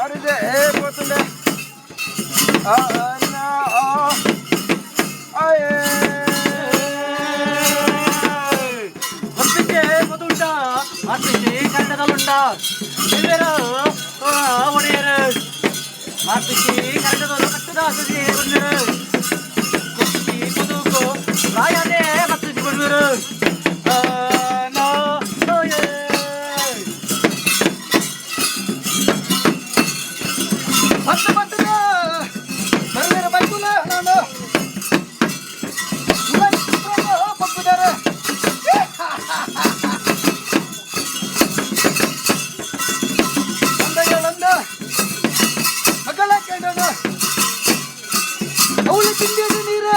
ಮಾರಿದೆ ಪೋತುಂಡೆ ಒಪ್ಪಿಗೆ ಪೊತುಂಡ ಮಾರ್ಪಿಸಿ ಕನ್ನಡದಲ್ಲುಂಡ ಎಲ್ಲರೂ ಒಡೆಯರು ಮಾರ್ಪಿಸಿ ಕನ್ನಡದವರು ಕಟ್ಟದ ಸುಜಿ ಬಂದರು ಕೊಪ್ಪಿ ಪೊದುಕು ರಾಯನೇ ಮತ್ತು ಬಂದರು. ಪತ್ತು ಪತ್ತದ ಬರ್ವೇರ ಬೈಕುಲ ನಾನು ಪಕ್ಕುದಾರ ನಂದ ಮಗಳ ಕೇಳೋಣ ಅವಳು ತಿಂದಿದ್ದು ನೀರ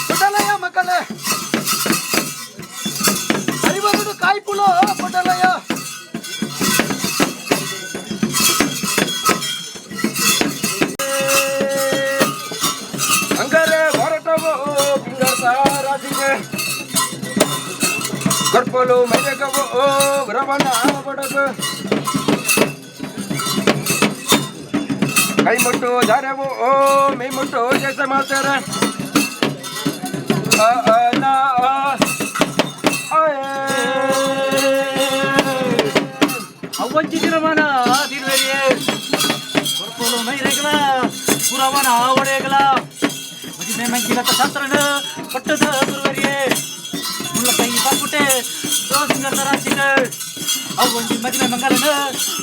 ಕೊಡಲಯ ಮಕ್ಕಳ ಅರಿವರುಡು ಕಾಯ್ಪುಲೋ ಕೊಡಲಯ. ಹಂಗಾರೆ ಹೊರಟವು ಪಿಂಗರ್ತ ರಾಶಿಗೆ ಗರ್ಪಲು ಮೈರಕವು ರವಣ ಬಡಗು ಕೈ ಮುಟ್ಟು ಧಾರವು ಮೈ ಮುಟ್ಟು ಜಯ ಸಮಾಚಾರ ಅ ಅ ನ ಅ ಅ ಎ. ಅವ್ವಂಚಿ ತಿರುಮನ ತಿರುವೆರಿಯೇ ಕೊರ್ಪೋಲು ಮೈರೆಗಳ ಪುರವನ ಒಡೆಯಗಳ ಮದಿಮೆ ಮಂಕಿಲತ ಶಾಸ್ತ್ರನ ಪಟ್ಟದ ಗುರುವರಿಯೇ ಮುಳ್ಳ ಕೈ ಪಾಕುಟೆ ದೋಸಿಂಗರ ರಾಶಿಗ ಅವ್ವಂಜಿ ಮದಿಮೆ ಮಂಗಲನ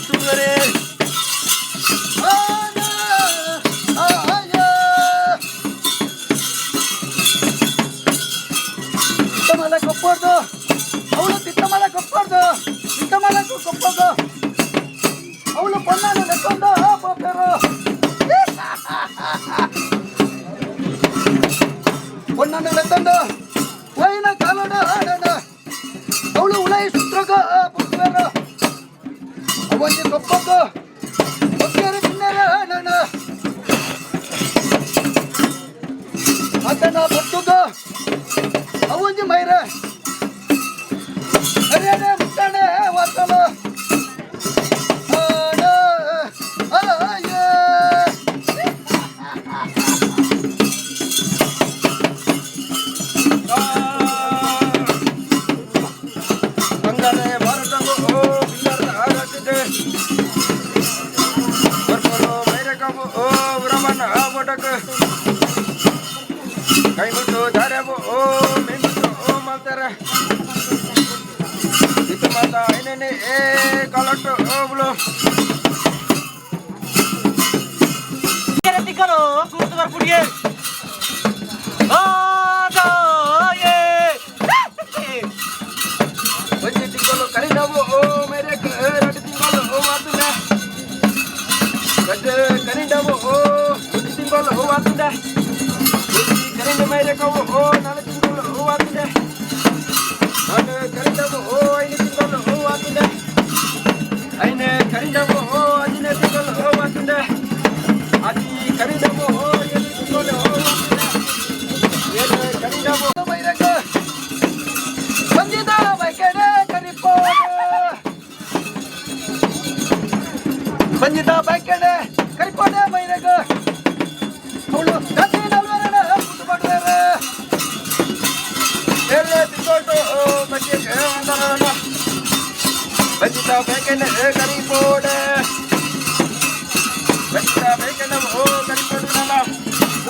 ತುರುವರೇ. ತಿತ್ತಮಲ ಕೊಪ್ಪರ್ದು ಅವಳು ತಿತ್ತಮಲ ಕೊಪ್ಪರ್ದು ತಿತ್ತಮಲకు ಕೊಪ್ಪದು ಅವಳು పొన్నాను లెక్కొందో పోతారు పొన్నాను లెత్తండు పోయిన కాలడు ఆడాడు ಅವಳು ಉಳೈ ಸುತ್ರಗ ಪುಟ್ಟರು ಅವನಿ ಕೊಪ್ಪకు ಕೊಕ್ಕೇರು ತಿನ್ನರ ನಾನು ಆತನ ಪೊಟ್ಟುಗ ಅವೊಂಜಿ ಮೈರ ಹರಿಯನೆ ಮುಟ್ಟಣೆ ವಾತಲು. ಹಂಗಾರೆ ಹೊರಟವು ಪಿಂಗರ್ತ ರಾಶಿಗೆ ಗರ್ಪಲು ಮೈರಕವು ರವಣ ಬಡಗು ಕೈ ಮುಟ್ಟು ಧಾರವು ಮೈ ಮುಟ್ಟು ಮಾಡ್ತಾರೆ ಇತ್ತು ಮಾತ ಐನೇ ಏ ಕಲಟ್ಟು ಓಬ್ಲು. ತಿಕ್ಕಲು ಕೂತು ಬರ್ಪುಡಿಯೇ ಒಂಜಿ ತಿಂಗಳು ಕರಿನವು ಮೇರೆ ಎರಡು ತಿಂಗಳು ಮಾತುಂಡೆ ಗಡ್ಡೆ ಕರಿಂಡವು ಒಂದು ತಿಂಗಳು ಮಾತುಂಡೆ ಒಂಜಿ ಕರಿಂಡ ಮೇರೆ ಕವು ನಾಲ್ಕು ತಿಂಗಳು ಮಾತುಂಡೆ ನಾನು ಕರಿಂಡವು ಐದು ತಿಂಗಳು ಮಾತುಂಡೆ ಐನೆ ಕರಿಂಡವು ಐದನೇ ತಿಂಗಳು ಮಾತುಂಡೆ ಅದು ಕರಿಂಡವು ಏಳು ತಿಂಗಳು ಮಾತುಂಡೆ ಏಳು ಕರಿಂಡವು ಮೈರಗ ಬಂದಿದ್ದ ಬೈಕೆಡೆ ಕರಿಪೋಡು ಬಂದಿದ್ದ ಬೈಕೆಡೆ ಕರಿಪೋಡೆ ಮೈರಗ ಅವಳು ಗತಿ ನಲ್ವರಣ ಪುಟ್ಟು ಪಡುವೆರ. ಏಳು ತಿಂಗಳು ಬಗ್ಗೆ ಬಂದಿದ್ದ ಬೇಕೆನೆ ಕರಿಪೋಡೆ ಬಂದಿದ್ದ ಬೇಕೆನೆ ಓ ಕರಿಪೋಡು ನನ್ನ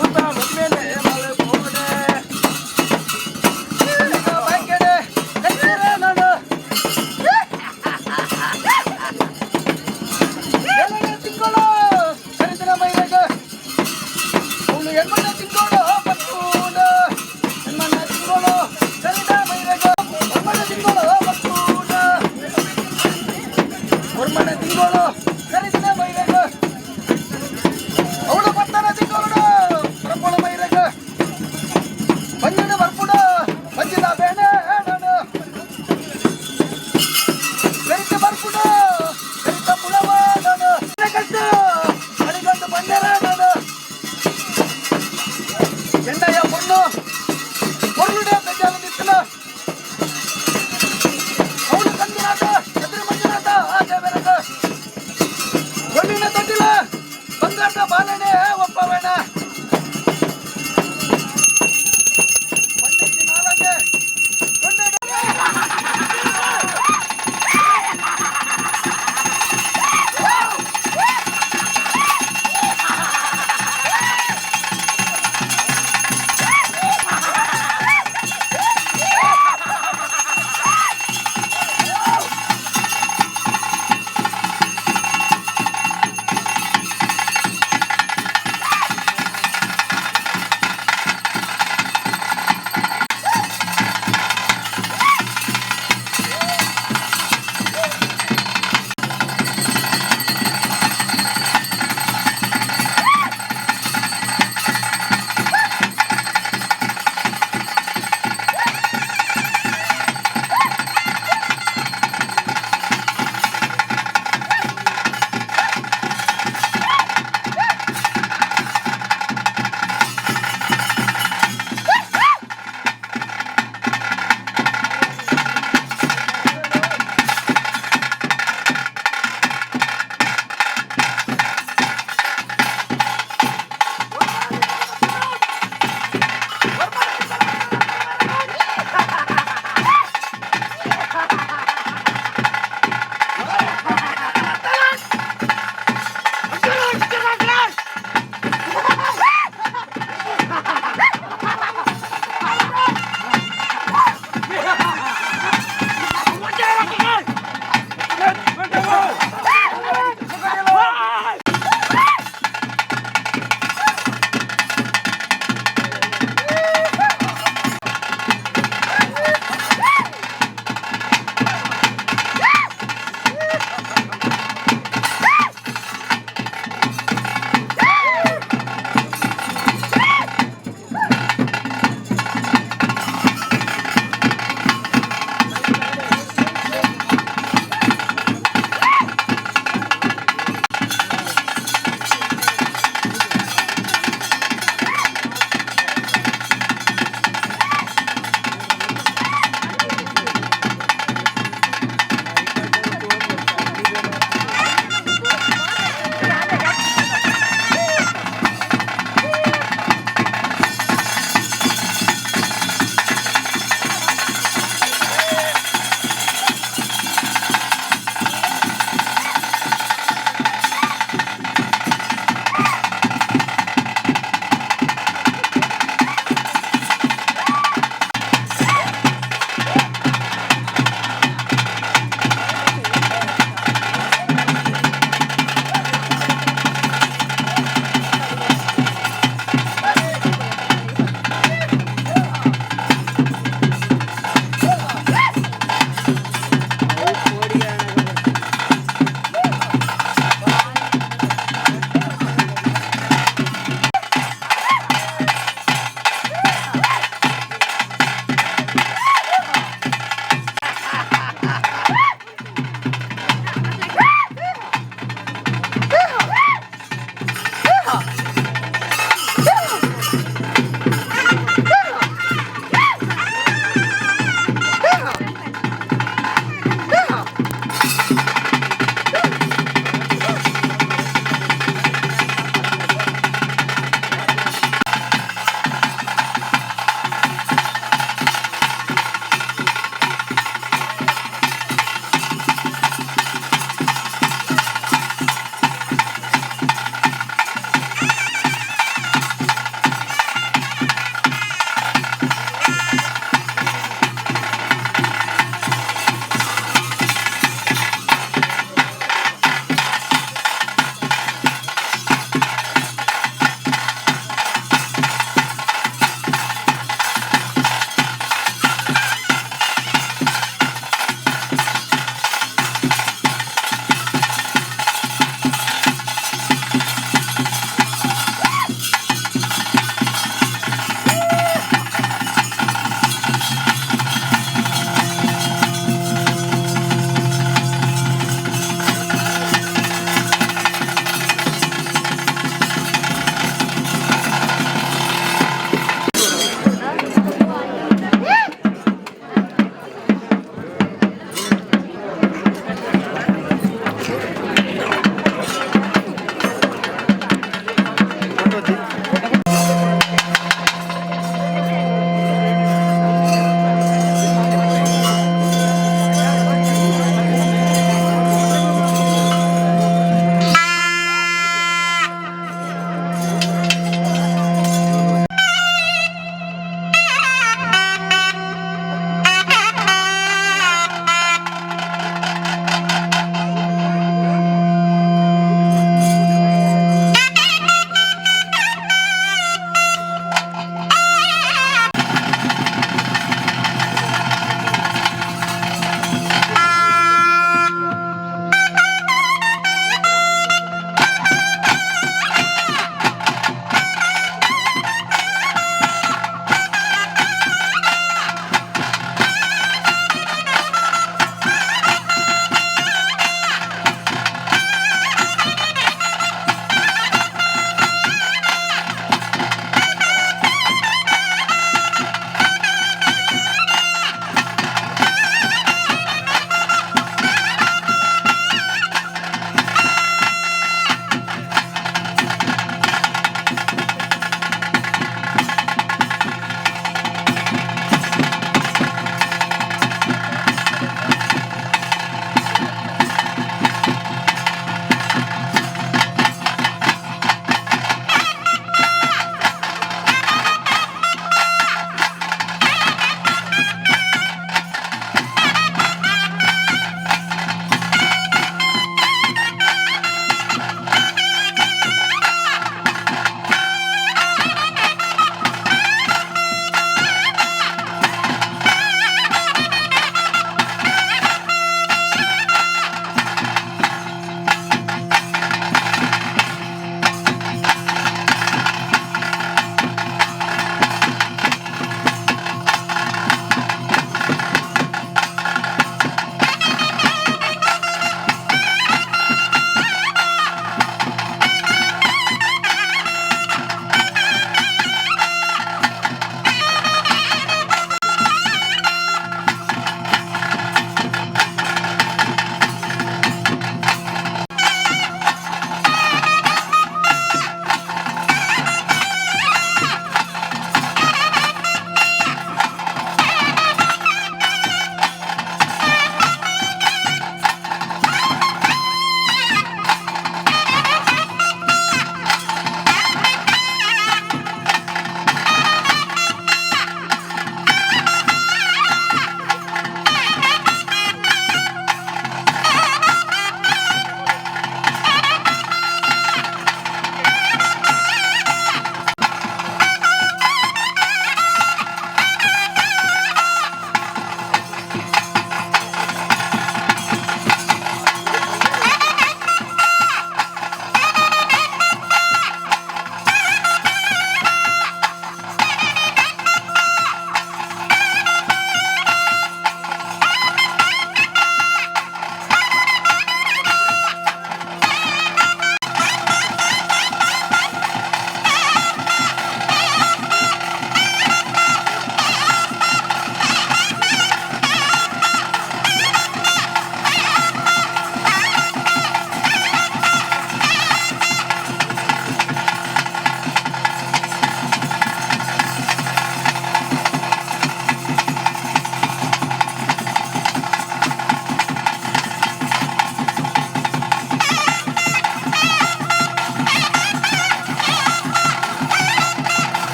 ಊಟ ಮದ್ಮೇಲೆ ಮಳೆ ಪೋಡೆ. ಬಂದಿದ್ದ ಬೈಕೆಡೆ ಕರಿಪೋಡೆ ನಾನು ಏಳನೇ ತಿಂಗಳು ಕರಿದಿನ ಮೈರಗ ಅವಳು ಎಂಟನೇ ತಿಂಗಳು ಪತ್ತೂಡ ಹೆಣ್ಣನ ತಿಂಗಳು ಕರಿದ ಮೈರಗ ಒಂಬನೇ ತಿಂಗಳು ಪತ್ತೂಡ ಒಂಬನೇ ತಿಂಗಳು ಕರಿದಿನ ಮೈರಗ ಅವಳು ಪತ್ತನ ತಿಂಗಳು ಪರಪೊಳ ಮೈರಗ ಬಂದಿನ ಬರ್ಪುಡ ಬಂದಿದ ಬೇಣೆ ನಾನು ಕರಿತ ಬರ್ಪುಡ ಕರಿತ ಪುಳವ ನಾನು ಕಟ್ಟು ಅಡಿಗಂಡು ಬಂದರ ನಾನು ಎಣ್ಣೆಯ பொண்ணு பொருளுடைய பெஞ்சால நிற்கல ಅವಳು ಕಂದಿನಾಥ ಚಂದ್ರ ಮಂಜುನಾಥ ಆ ದೇವರಗ ಒಳ್ಳಿನ.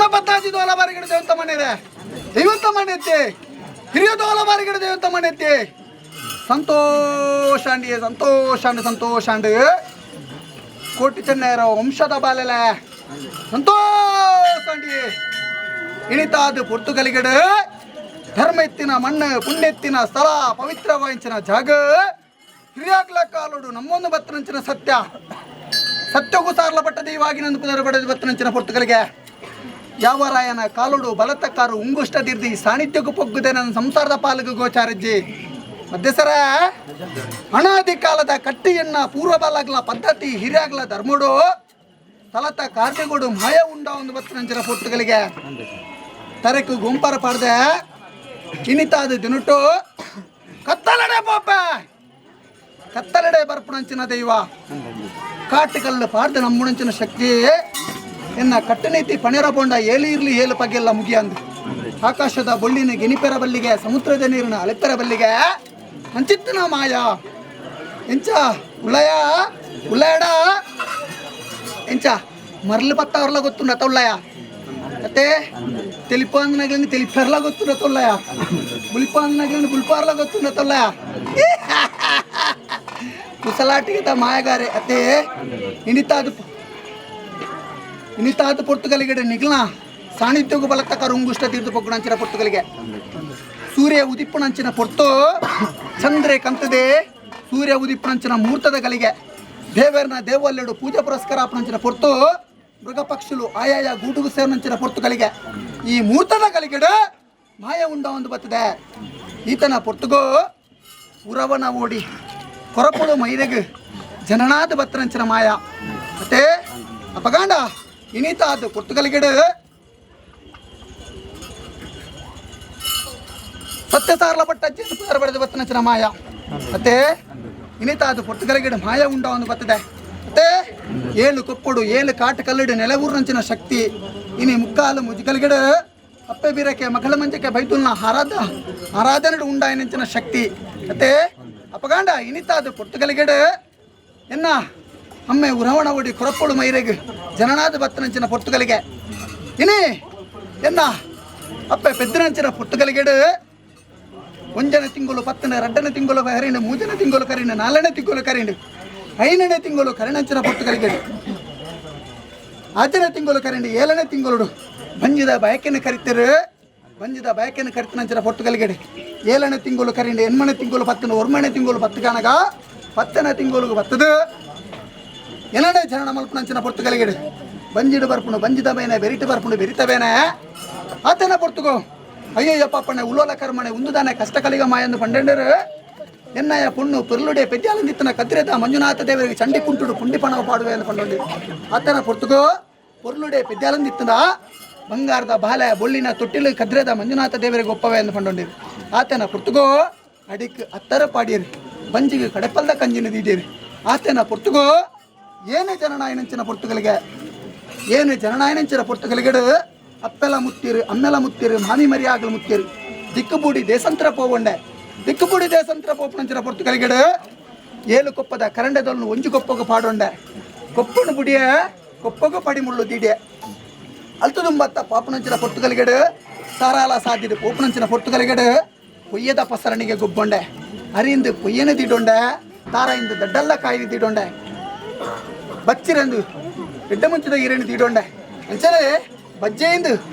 ಧರ್ಮಬದ್ಧಾಜಿ ದೋಲಬಾರಿಗಡ ದೇವಂತ ಮನೆರೆ ದೈವಂತ ಮನೆತ್ತೆ ಹಿರಿಯ ದೋಲಬಾರಿಗಡ ದೇವಂತ ಮನೆತ್ತೆ ಸಂತೋಷಾಂಡಿ ಸಂತೋಷಾಂಡ್ ಸಂತೋಷಾಂಡ್ ಕೋಟಿ ಚೆನ್ನೈರ ವಂಶದ ಬಾಲೆಲೆ ಸಂತೋಷಾಂಡಿ ಇಣಿತಾದ ಪೊರ್ತುಗಲಿಗಡ ಧರ್ಮ ಎತ್ತಿನ ಮಣ್ಣು ಪುಣ್ಯೆತ್ತಿನ ಸ್ಥಳ ಪವಿತ್ರವಾయింಚಿನ ಜಾಗ ಹಿರಿಯಾಗ್ಲ ಕಾಲುಡು ನಮ್ಮೊಂದು ಬತ್ತನಂಚಿನ ಸತ್ಯ ಸತ್ಯಗೂ ಸಾರಲಪಟ್ಟ ದೈವಾಗಿ ನಂದು ಪುನರ್ ಪಡೆದ ಬತ್ತನಂಚಿನ ಪೊರ್ತುಗಲಿಗೆ ಯಾವ ರಾಯನ ಕಾಲುಡು ಬಲತಕ್ಕಾರು ಉಂಗುಷ್ಟ ದಿರ್ದಿ ಸಾನ್ನಿಧ್ಯಕ್ಕೂ ಪೊಗ್ಗುದೆ ನನ್ನ ಸಂಸಾರದ ಪಾಲಿಗೆ ಗೋಚಾರಜ್ಜಿ ಮಧ್ಯಸರ ಅನಾದಿ ಕಾಲದ ಕಟ್ಟಿಯನ್ನ ಪೂರ್ವಬಾಲಾಗ್ಲ ಪದ್ಧತಿ ಹಿರಿಯಾಗ್ಲ ಧರ್ಮಡು ತಲತ ಕಾರ್ಯಗೋಡು ಮಾಯ ಉಂಡ ಒಂದು ಬತ್ತನಂಚಿನ ಪೊರ್ತುಗಲಿಗೆ ತರಕು ಗುಂಪರ ಪಾಡ್ದೆ ಇನಿತಾದ ದಿನುಟು ಕತ್ತಲಡೆ ಪಾಪ ಕತ್ತಲಡೆ ಬರ್ಪುಣಂಚಿನ ದೈವ ಕಾಟುಕಲ್ಲು ಪಾಡ್ದ ನಮ್ಮುಣಂಚಿನ ಶಕ್ತಿ ಎನ್ನ ಕಟ್ಟನೀತಿ ಪಣೆರ ಪೋಂಡ ಏಲು ಇರ್ಲಿ ಏಲು ಪಗೆಲ್ಲ ಮುಗಿಯಂದು ಆಕಾಶದ ಬೊಳ್ಳಿನ ಗಿನಿಪೆರ ಬಲ್ಲಿಗೆ ಸಮುದ್ರದ ನೀರಿನ ಅಲೆಪೆರ ಬಲ್ಲಿಗೆ ಅಂಚಿತ್ತಿನ ಮಾಯ ಎಂಚ ಉಳ್ಳಯ ಉಳ್ಳಯಡ ಎಂಚ ಮರ್ಲು ಪತ್ತವರ್ಲ ಗೊತ್ತುಂಡ ಉಳ್ಳಯ ಅತ್ತೆ తెలిపు అందనగలని తెలిపెర్లా ಗೊತ್ತುಂಡ ತೊಲ್ಲಯ ಬುಲ್ಪ అందనగలని బుల్పార్లా ಗೊತ್ತುಂಡ ತೊಲ್ಲಯ ಕುಸಲಾಟಿಗೆ ತ ಮಾಯಗಾರೆ ಅತ್ತೆ ಇನಿತಾದ ಇನಿತಾದ ಪೊರ್ತುಗಲಿಗೆ ನಿಗ್ಲ ಸಾನ್ನಿಧ್ಯಗೂ ಬಲತಕ್ಕ ರುಂಗುಷ್ಟ ತೀರ್ದು ಪೊಗ್ಗುಣಂಚಿನ ಪೊರ್ತುಗಲಿಗೆ ಸೂರ್ಯ ಉದಿಪ್ಪಣಂಚಿನ ಪೊರ್ತು ಚಂದ್ರೆ ಕಂತದೆ ಸೂರ್ಯ ಉದಿಪ್ಪಣಂಚಿನ ಮುಹೂರ್ತದ ಗಲಿಗೆ ದೇವರನ ದೇವಲ್ಲೆಡು ಪೂಜೆ ಪುರಸ್ಕಾರ ಅಪ್ಪಣಂಚಿನ ಪೊರ್ತು ಮೃಗ ಪಕ್ಷಿಲು ಆಯಾಯ ಗೂಡುಗು ಸೇವನಂಚಿನ ಪೊರ್ತುಗಳಿಗೆ ಈ ಮುಹೂರ್ತದ ಗಲಿಗೆಡು ಮಾಯ ಉಂಡ ಒಂದು ಬತ್ತದೆ ಈತನ ಪೊರ್ತುಗೋ ಉರವನ ಓಡಿ ಕೊರಪುಳು ಮೈರೆಗು ಜನನಾದ ಬತ್ತನಂಚಿನ ಮಾಯ ಮತ್ತೆ ಅಪಗಾಂಡ ಇನಿತಾದ ಪೊರ್ತುಗಲಿಗೆಡು ಸತ್ಯ ಸಾರಲಪಟ್ಟ ಅಜ್ಜಿಯನ್ನು ಪುದರ್ ಬರೆದು ಬತ್ತನಂಚಿನ ಮಾಯ ಮತ್ತೆ ಇನಿತಾದ ಪೊರ್ತುಗಲಿಗೆಡು ಮಾಯ ಉಂಡ ಒಂದು ಬತ್ತದೆ ಮತ್ತೆ ಏಳು ಕೊಪ್ಪಡು ಏಳು ಕಾಟು ಕಲ್ಲಡು ನೆಲವೂರಿನಂಚಿನ ಶಕ್ತಿ ಇನಿ ಮುಕ್ಕಾಲು ಮುಜುಗಲಿಗೆಡು ಅಪ್ಪೆ ಬೀರಕ್ಕೆ ಮಗಳ ಮಂಜಕ್ಕೆ ಬೈದುಲ್ನ ಆರಾಧನೆಡು ಉಂಡಾಯನಂಚಿನ ಶಕ್ತಿ ಮತ್ತೆ ಅಪಗಾಂಡ ಇನಿತಾದ ಪೊರ್ತುಗಲಿಗೆಡು ಎನ್ನ ಅಮ್ಮೆ ಉರವಣ ಒಡಿ ಕೊರಪ್ಪಳು ಮೈರೆಗು ಜನನಾದ ಬತ್ತನಂಚಿನ ಪೊರ್ತುಗಲಿಗೆ ಇನಿ ಎನ್ನ ಅಪ್ಪೆ ಪೆದ್ದನಂಚಿನ ಪೊರ್ತುಗಲಿಗೆಡು ಒಂಜನೇ ತಿಂಗಳು ಪತ್ತನೇ ಎರಡನೇ ತಿಂಗಳು ಕರೀಂಡು ಮೂರನೇ ತಿಂಗಳು ಕರೀಂಡು ನಾಲ್ಕನೇ ತಿಂಗಳು ಕರೀಂಡು ಐದನೇ ತಿಂಗಳು ಕರಿಣಂಚಿನ ಪೊರ್ತುಗಲಿಗೆಡು ಆಚನೇ ತಿಂಗಳು ಕರೀಂಡು ಏಳನೇ ತಿಂಗಳು ಬಂಜಿದ ಬಯಕೆನ ಕರಿತಿರು ಬಂಜಿದ ಬಯಕೆನ ಕರಿತನಂಚಿನ ಪೊರ್ತುಗಲಿಗೆಡು ಏಳನೇ ತಿಂಗಳು ಕರೀಂಡು ಎನ್ಮನೆ ತಿಂಗಳು ಪತ್ತನ ಒರ್ಮನೆ ತಿಂಗಳು ಪತ್ತು ಕಾಣಗ ಪತ್ತನೇ ತಿಂಗಳು ಬತ್ತದು ಏನಡೆ ಜನನ ಮಲ್ಪನಂಚಿನ ಪೊರ್ತುಗಲಿಗೆಡು ಬಂಜಿಡು ಬರ್ಪುಣು ಬಂಜಿದ ಬೇನೆ ಬೆರಿಟು ಬರ್ಪುಣು ಬೆರಿತ ಬೇನೆ ಆತನ ಪೊರ್ತುಗೋ ಅಯ್ಯಯ್ಯ ಪಾಪಣ್ಣೆ ಉಲ್ಲೋಲ ಕರ್ಮಣೆ ಉಂದುದಾನೆ ಕಷ್ಟ ಕಲಿಗ ಮಾಯಂದು ಪಂಡೆಂಡರು ಎನ್ನಯ ಪುಣ್ಣು ಪುರ್ಲುಡೆ ಪೆದ್ಯಾಲಂದಿತ್ತನ ಕದ್ರೆದ ಮಂಜುನಾಥ ದೇವರಿಗೆ ಚಂಡಿ ಕುಂಟುಡು ಪುಂಡಿ ಪಣವ ಪಾಡುವೆ ಎಂದು ಪಂಡೊಂಡಿ ಆತನ ಪೊರ್ತುಗೋ ಪೊರ್ಲುಡೆ ಪೆದ್ಯಾಲಂದಿತ್ತನ ಬಂಗಾರದ ಬಾಲೆ ಬೊಳ್ಳಿನ ತೊಟ್ಟಿಲು ಕದ್ರೆದ ಮಂಜುನಾಥ ದೇವರಿಗೆ ಒಪ್ಪವೆ ಎಂದು ಪಂಡೊಂಡಿರು ಆತನ ಪೊರ್ತುಗೋ ಅಡಿಕ್ ಅತ್ತರ ಪಾಡಿಯರು ಬಂಜಿಗೆ ಕಡೆಪಲ್ದ ಕಂಜಿನ ದೀಡಿಯರು ಆತನ ಪೊರ್ತುಗೋ ಏನೇ ಜನನಾಯನಂಚಿನ ಪೊರ್ತುಗಳಿಗೆ ಏನು ಜನನಾಯನಂಚಿನ ಪೊರ್ತುಗಲಿಗೆಡು ಅಪ್ಪೆಲ ಮುತ್ತಿರು ಅಮ್ಮೆಲ ಮುತ್ತಿರು ಮಾಮಿ ಮರಿಯಾಗಲು ಮುತ್ತಿರು ದಿಕ್ಕುಬೂಡಿ ದೇಸಂತರ ಪೋವಂಡೆ ದಿಕ್ಕುಬೂಡಿ ದೇಸಂತರ ಪೋಪನಂಚಿನ ಪೊರ್ತುಗಲಿಗೆಡು ಏಳು ಕೊಪ್ಪದ ಕರಂಡೆದೊಲ್ನು ಒಂಜು ಕೊಪ್ಪಗ ಪಾಡೊಂಡೆ ಕೊಪ್ಪನು ಬುಡಿಯ ಕೊಪ್ಪಗ ಪಡಿ ಮುಳ್ಳು ದೀಡಿಯ ಅಲ್ತುದುಂಬತ್ತ ಪಾಪನಂಚಿನ ಪೊರ್ತುಗಲಿಗೆಡು ಸಾರಾಲ ಸಾದಿಡು ಪೋಪನಂಚಿನ ಪೊರ್ತುಗಲಿಗೆಡು ಪೊಯ್ಯದ ಪಸರಣಿಗೆ ಗೊಬ್ಬೊಂಡೆ ಅರಿಂದು ಪೊಯ್ಯನ ದಿಡೊಂಡೆ ತಾರ ಇಂದು ದಡ್ಡಲ್ಲ ಕಾಯಿ ದಿಡೊಂಡೆ ಬಚ್ಚಿರಂದು ಎಡ್ಡ ಮುಂಚಿದ ಈರಣಿ ದೀಡೊಂಡೆ ಅಂಚನೆ ಬಜ್ಜೆಯಿಂದ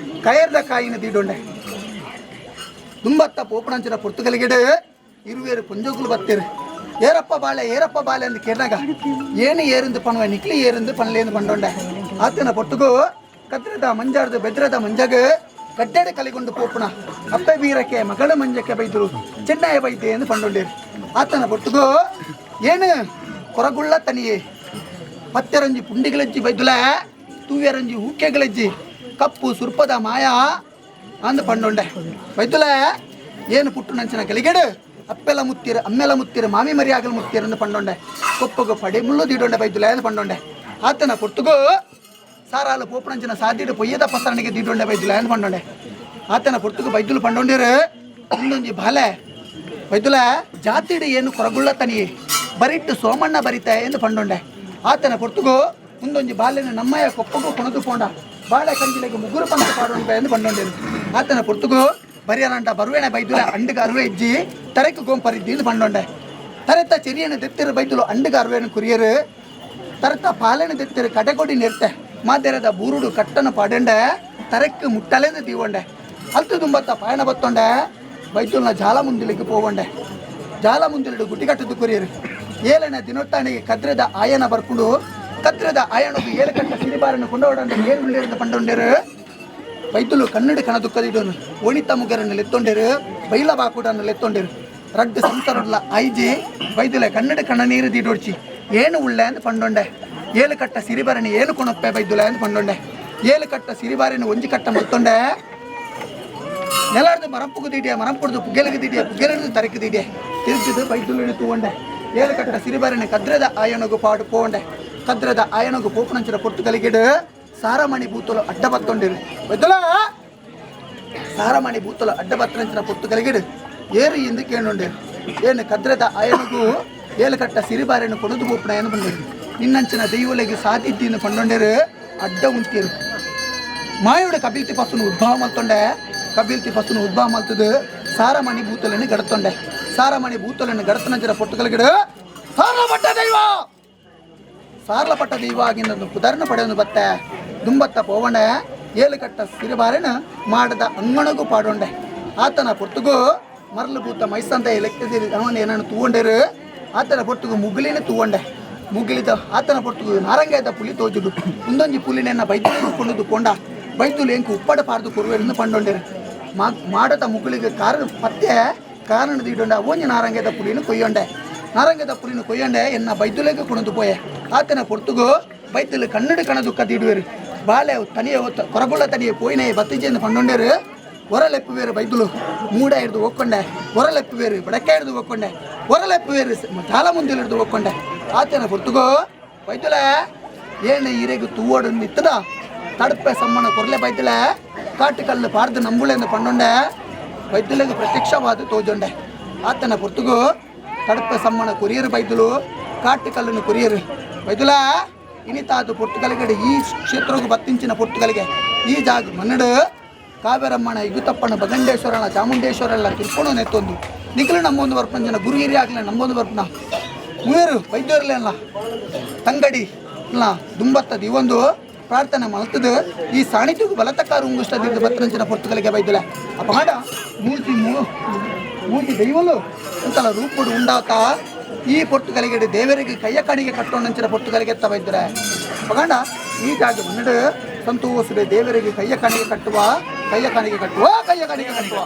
ಕಯರ್ದ ಕಾಯಿನ ದೀಡೊಂಡೆ ದುಂಬತ್ತ ಪೋಪಣಂಚಿನ ಪೊರ್ತುಗಲಿಗೆಡು ಇರುವೇರು ಪುಂಜೋಗುಲು ಬತ್ತೀರು ಏರಪ್ಪ ಬಾಳೆ ಏರಪ್ಪ ಬಾಳೆ ಅಂದು ಕೇಳಿದಾಗ ಏನು ಏರಿಂದು ಪಣುವೆ ನಿಕ್ಲಿ ಏರಿಂದು ಪಣಲೇಂದು ಪಂಡೊಂಡೆ ಆತನ ಪೊಟ್ಟುಗು ಕದ್ರದ ಮಂಜಾರ್ದು ಬೆದ್ರದ ಮಂಜಗ ಕಡ್ಡೆಡೆ ಕಲಿಗೊಂಡು ಪೋಪುಣ ಅಪ್ಪೆ ಬೀರಕ್ಕೆ ಮಗಳ ಮಂಜಕ್ಕೆ ಬೈದರು ಚೆನ್ನಯ ಬೈದೆ ಎಂದು ಪಂಡೊಂಡೇರು ಆತನ ಪೊಟ್ಟುಗು ಏನು ಕೊರಗುಳ್ಳ ತನಿಯೇ ಪತ್ತೆರಂಜಿ ಪುಂಡಿಗಳಜ್ಜಿ ಬೈದುಲ ತೂವೆರಂಜಿ ಹೂಕೆಗಳಜ್ಜಿ ಕಪ್ಪು ಸುರ್ಪದ ಮಾಯಾ ಅಂದು ಪಂಡೊಂಡೆ ಬೈದುಲ ಏನು ಪುಟ್ಟು ನಂಚಿನ ಗಲಿಗೆಡು ಅಪ್ಪೆಲ ಮುತ್ತೀರು ಅಮ್ಮೆಲ ಮುತ್ತೀರು ಮಾಮಿ ಮರಿಯಾಗಲು ಮುತ್ತೀರು ಅಂದು ಪಂಡೊಂಡೆ ಕೊಪ್ಪಗು ಪಡೆ ಮುಳ್ಳು ದಿಡೊಂಡೆ ಬೈದುಲ ಅಂದು ಪಂಡೊಂಡೆ ಆತನ ಪೊರ್ತುಗು ಸಾರಾಲು ಪೋಪುಣಂಚಿನ ಸಾದಿಡು ಪೊಯ್ಯದ ಪಸರಣಿಗೆ ದಿಡೊಂಡೆ ಬೈದುಲ ಅಂದು ಪಂಡೊಂಡೆ ಆತನ ಪೊರ್ತುಗು ಬೈದುಲು ಪಂಡೊಂಡಿರು ಇನ್ನೊಂಜಿ ಬಾಲೆ ಬೈದುಲ ಜಾತಿಡು ಏನು ಕೊರಗುಳ್ಳ ತನಿಯೇ ಬರಿಟ್ಟು ಸೋಮಣ್ಣ ಬರಿತ ಎಂದು ಪಂಡೊಂಡೆ ಆತನ ಪೊರ್ತುಗು ಮುಂದೊಂಜಿ ಬಾಲ್ಯನ ನಮ್ಮಯ್ಯ ಕೊಪ್ಪಗೂ ಕೊಣದು ಪೋಂಡ ಬಾಳೆ ಕಂಜಿಲೆಗ್ ಮುಗುರು ಪಂತ ಪಾಡೊಂಡು ಎಂದು ಪಂಡೊಂಡೇರು ಆತನ ಪೊರ್ತುಗು ಬರಿಯರಂಟ ಬರುವೇಣ ಬೈದುಲ ಅಂಡುಗ ಅರುವೆ ಇಜ್ಜಿ ತರೆಕ್ ಗೋಂಪರಿದ್ದಿ ಪಂಡೊಂಡೆ ತರೆತ ಚೆರಿಯನ ದೆತ್ತಿರು ಬೈದುಲು ಅಂಡುಗ ಅರುವೇನು ಕುರಿಯರು ತರತ ಪಾಲನೆ ದೆತ್ತಿರು ಕಡೆಕೊಡಿ ನೆರ್ತೆ ಮಾತೆರದ ಬೂರುಡು ಕಟ್ಟನ ಪಾಡಂಡೆ ತರೆಕ್ ಮುಟ್ಟಲೆಂದು ದೀವೊಂಡೆ ಅಲ್ತು ದುಂಬತ್ತ ಪಾಯಣ ಬತ್ತೊಂಡೆ ಬೈದುಲ್ನ ಜಾಲ ಮುಂದಿಲಿಗೆ ಪೋವಂಡೆ ಜಾಲ ಮುಂದಿಲಿಡು ಗುಟ್ಟಿ ಕಟ್ಟದು ಕುರಿಯರು ಏಳನ ದಿನೊಟ್ಟಾಣಿಗೆ ಕದ್ರದ ಆಯನ ಬರ್ಕೊಂಡು ಕದ್ರದ ಆಯನದು ಏಳು ಕಟ್ಟ ಸಿರಿಬಾರನ್ನು ಕೊಂಡೋಡಂಡೆ ಏಳು ಉಳ್ಳಿರದ ಪಂಡೊಂಡೆರು ಬೈದುಲು ಕನ್ನಡ ಕಣ ದುಃಖದಿಡೋನು ಓಣಿತ ಮುಗರನ್ನು ಲೆತ್ತೊಂಡೆರು ಬೈಲ ಬಾಕುಡನ್ನು ಲೆತ್ತೊಂಡೆರು ರಡ್ಡು ಸಂಸಾರಡ್ಲ ಐಜಿ ಬೈದುಲೆ ಕನ್ನಡ ಕಣ ನೀರು ದಿಡೋಡ್ಚಿ ಏನು ಉಳ್ಳೆ ಅಂತ ಪಂಡೊಂಡೆ ಏಳು ಕಟ್ಟ ಸಿರಿಬಾರನಿ ಏನು ಕೊಣಪ್ಪೆ ಬೈದುಲೆ ಅಂತ ಪಂಡೊಂಡೆ ಏಳು ಕಟ್ಟ ಸಿರಿಬಾರಿನ ಒಂಜಿ ಕಟ್ಟ ಮತ್ತೊಂಡೆ ನೆಲಾರ್ದು ಮರಂಪುಗು ದಿಡಿಯ ಮರಂಪುಡ್ದು ಪುಗ್ಗೆಲಗು ದಿಡಿಯ ಪುಗ್ಗೆಲದು ತರಕು ದಿಡಿಯ ತಿರುಗಿದು ಬೈದುಲಿನ ತೂವಂಡೆ ಏಳು ಕಟ್ಟ ಸಿರಿಬಾರಿನ ಕದ್ರದ ಆಯನಗು ಪಾಡು ಪೋಂಡೆ ಕದ್ರದ ಆಯನಗು ಪೋಪುನಂಚಿನ ಪೊಟ್ಟು ಕಲಿಗಿಡು ಸಾರಮಣಿ ಬೂತಲು ಅಡ್ಡ ಬತ್ತೊಂಡಿರು ಬೈದುಲ ಸಾರಮಣಿ ಬೂತಲು ಅಡ್ಡ ಬತ್ತನಂಚಿನ ಪೊಟ್ಟು ಕಲಿಗಿಡು ಏರು ಎಂದು ಕೇಳೊಂಡೇರು ಏನು ಕದ್ರದ ಆಯನಗು ಏಳು ಕಟ್ಟ ಸಿರಿಬಾರಿನ ಕೊಣದು ಪೋಪುನ ಏನು ಬಂದಿರು ನಿನ್ನಂಚಿನ ದೈವಲೆಗೆ ಸಾಧಿದ್ದಿನ ಪಂಡೊಂಡೇರು ಅಡ್ಡ ಉಂತೀರು ಮಾಯೋಡ ಕಬಿಲ್ತಿ ಪಸುನು ಉದ್ಭವ ಮಲ್ತೊಂಡೆ ಕಬಿಲ್ತಿ ಪಸುನು ಉದ್ಭವ ಮಲ್ತದು ಸಾರಮಣಿ ಭೂತಲನ್ನು ಗಡತೊಂಡೆ ಸಾರಮಣಿ ಭೂತಲನ್ನು ಗಡತನಂಚಿನ ಪೊಟ್ಟುಕಲ್ಗಿಡು ಸಾರಲ ಪಟ್ಟ ದೈವ ಸಾರಲ ಪಟ್ಟ ದೈವ ಆಗಿನ ಪುದರ್ನ ಪಡೆಯನು ಬತ್ತೆ ದುಂಬತ್ತ ಪೋವಣೆ ಏಳು ಕಟ್ಟ ಸಿರಿಬಾರಿನ ಮಾಡದ ಅಂಗಣಗೂ ಪಾಡೊಂಡೆ ಆತನ ಪೊಟ್ಟುಗು ಮರಳು ಭೂತ ಮೈಸಂತ ಎಲೆಕ್ಟ್ರಿಸಿ ಅವನ ಏನನ್ನು ತೂಗೊಂಡೇರು ಆತನ ಪೊಟ್ಟುಗು ಮುಗುಲಿನ ತೂಗೊಂಡೆ ಮುಗಿಲಿದ ಆತನ ಪೊಟ್ಟುಗು ನಾರಂಗಾಯದ ಪುಲಿ ತೋಜುಡು ಮುಂದೊಂಜಿ ಪುಲಿನೆನ್ನ ಬೈದುಲು ಕೊಂಡುದು ಕೊಂಡ ಬೈದುಲು ಎಂಕು ಉಪ್ಪಡ ಪಾರ್ದು ಕೊರುವೆನ್ನು ಪಂಡೊಂಡೇರು ಮಾಡದ ಮುಗುಳಿಗೆ ಕಾರಣ ಪತ್ತೆ ಕಾರಣ ದೀಡೊಂಡೆ ಅವೊಂಜಿ ನಾರಂಗದ ಪುಲಿನ ಕೊಯ್ಯೊಂಡೆ ನಾರಂಗದ ಪುಲಿನ ಕೊಯ್ಯೊಂಡೆ ಎನ್ನ ಬೈದುಲೆಗೆ ಕುಣದು ಪೋಯೆ ಆತನ ಪೊರ್ತುಗು ಬೈದುಲು ಕನ್ನಡ ಕಣ ದುಃಖ ದೀಡುವೆರು ಬಾಳೆ ತನಿಯ ಕೊರಗುಳ್ಳ ತನಿಯ ಪೋಯಿನೆ ಬತ್ತಿಜೆಂದು ಪಂಡೊಂಡೇರು ಒರಲೆಪ್ಪುವೇರು ಬೈದುಲು ಮೂಡ ಹಿಡಿದು ಒಕ್ಕೊಂಡೆ ಒರಲೆಪ್ಪುವೇರು ಬಡಕ ಹಿಡಿದು ಒಕ್ಕೊಂಡೆ ಒರಲೆಪ್ಪುವೇರು ಜಾಲ ಮುಂದೆ ಹಿಡಿದು ಒಕ್ಕೊಂಡೆ ಆತನ ಪೊರ್ತುಗು ಬೈದುಲ ಏನು ಈರೆಗು ತೂವೋಡು ನಿತ್ತದ ತಡಪೆ ಸಮ್ಮನ ಕೊರ್ಲೆ ಬೈದುಲೆ ಕಾಟುಕಲ್ಲು ಪಾರ್ದು ನಂಬುಳೆಂದು ಪಂಡೊಂಡೆ ಬೈದುಲೆಗೆ ಪ್ರತ್ಯಕ್ಷವಾದ ತೋಜೊಂಡೆ ಆತನ ಪೊರ್ತುಗು ತಡಪೆ ಸಮ್ಮನ ಕೊರಿಯರು ಬೈದುಲು ಕಾಟುಕಲ್ಲನ್ನು ಕೊರಿಯರು ಬೈದುಲ ಇನಿತಾದು ಪೊರ್ತುಗಲಿಗಡೆ ಈ ಕ್ಷೇತ್ರಗೂ ಬತ್ತಿಂಚಿನ ಪೊರ್ತುಗಲಿಗೆ ಈ ಜಾಗ ಮನ್ನಡು ಕಾವೇರಮ್ಮನ ಇಗುತಪ್ಪನ ಬಗಂಡೇಶ್ವರನ ಚಾಮುಂಡೇಶ್ವರಲ್ಲ ತಿರ್ಕೊಂಡು ನೆತ್ತೊಂದು ನಿಖಲು ನಮ್ಮೊಂದು ಬರ್ಪಂಜನ ಗುರು ಹಿರಿಯ ಆಗಲಿ ನಮ್ಮೊಂದು ಬರ್ಪನ ಮೂವರು ವೈದ್ಯರ್ಲೆಲ್ಲ ತಂಗಡಿ ಇಲ್ಲ ದುಂಬತ್ತದ ಇವೊಂದು ಪ್ರಾರ್ಥನೆ ಮಲ್ತದು ಈ ಸಾಣಿತಿಗೂ ಬಲತಕ್ಕಾರ ಉಂಗುಷ್ಟದಿಂದ ಬತ್ತರಂಚಿನ ಪೊರ್ತುಗಳಿಗೆ ಬೈದಲೆ ಅಪಹಾಡ ಮೂರ್ತಿ ಮೂರ್ತಿ ದೈವಲು ಅಂತಲ್ಲ ರೂಪುಡು ಉಂಡಾತ ಈ ಪೊರ್ತುಗಳಿಗೆ ದೇವರಿಗೆ ಕೈಯ ಕಾಣಿಗೆ ಕಟ್ಟೋಣಂಚಿನ ಪೊರ್ತುಗಳಿಗೆ ಎತ್ತ ಬೈದ್ರೆ ಪಗಂಡ ಈ ಜಾಗ ಮನ್ನಡು ಸಂತೋಷದ ದೇವರಿಗೆ ಕೈಯ ಕಾಣಿಗೆ ಕಟ್ಟುವ ಕೈಯ ಕಾಣಿಗೆ ಕಟ್ಟುವ ಕೈಯ ಕಾಣಿಗೆ ಕಟ್ಟುವ.